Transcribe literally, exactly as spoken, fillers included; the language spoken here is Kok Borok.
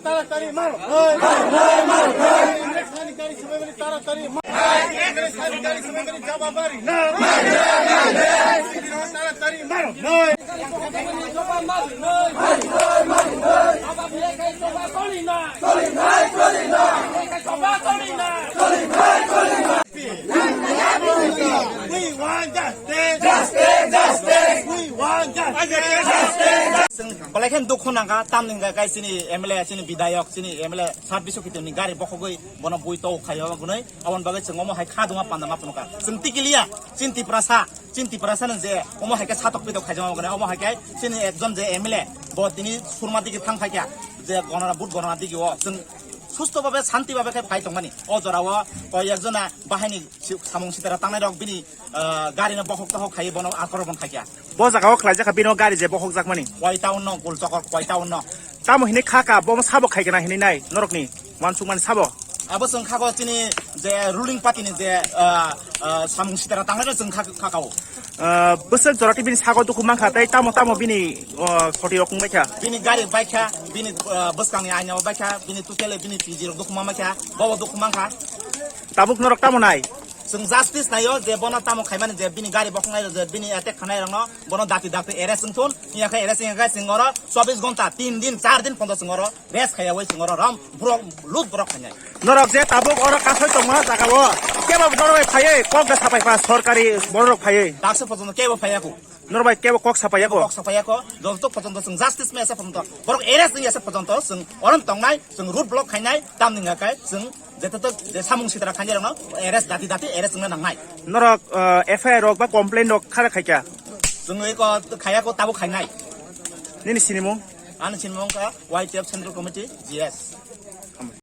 তাড়াতাড়ি মারো। তাড়াতাড়ি মারো। তাড়াতাড়ি মারো। তাড়াতাড়ি মারো। We want justice. Justice, justice. We want justice. Justice. Chwng belai khe dukhu nangkha, tamni hwnkha khe chini M L A, chini bidhayok, chini M L A sat bisu khitoni gari bokhogwi bono bui tou khaio gunoi, aboni bagwi chwng omo hai kha duma panda ma phunukha. Chwng tikiliya, chini Tiprasa, chini Tiprasa no je omo hai khe satok pitok khaijama gunoi, omo hai khe chini ekjon je M L A, bo tini surma digi thang phaikha, je gonora, vote gonora digi o chwng susto babe, shanti babe khe phai tongmani. O jora o koi ekjona bahaini si-, samung sitara tangnai rok bini, ah, gari no bokhok tokhok khai bono akromon khaikha. Bo jaga o khlai jakha bino gari je bokhok jakmani. Koi town no, Gulchokor koi town no. Tamo hini kha ka, bo sabo khai kana hini nai, norok ni wansuk mani sabo. Abo chwng kha ko chini je ruling party ni je, ah, ah, samung sitara tangnai rok chwng kha, kha ka o. Ah, bwswk jora tei bini sago dukhu mankha, tei tamo tamo bini, ah, soti rok wngbaikha. Bini gari baikha, bini, ah, bwskangni aina bo baikha, bini tutele bini P G rok dukhu mankha, bobo dukhu mankha. Tabuk norok tamo nai? Chwng justice naio je bono tamo khaimani je bini gari bokhok nai je bini attack khanai rokno bono dakti dakti arrest wngthun, iya khe arrest wngya khe chwng oro chobbish ghonta, tin din, char din phono chwng oro rest khaiya oi chwng oro rom borok lut borok khainai. Norok je tabuk oro kasoi tongma jaga o kebo norok bai phaiwi kok da sapai pa sorkari borok phaiwi. Daksa pojono kebo phaiya ku. Norok bai kebo kok sapai ya ko. Kok sapai ya ko. Joto pojono chwng justice mesa pojono borok arrest ya se pojono chwng orom tongnai, chwng road block khainai, tamni hwnkha khe chwng jeta to je samung sitra khainai rokno arrest dati dati arrest wngna nangnai. Norok, uh, F I R rok ba complaint rok khara khaikha. Chwng eko khaiya ko tabuk khainai. Nini sinimung? Ani sinimung ka Y T F Central Committee, G S.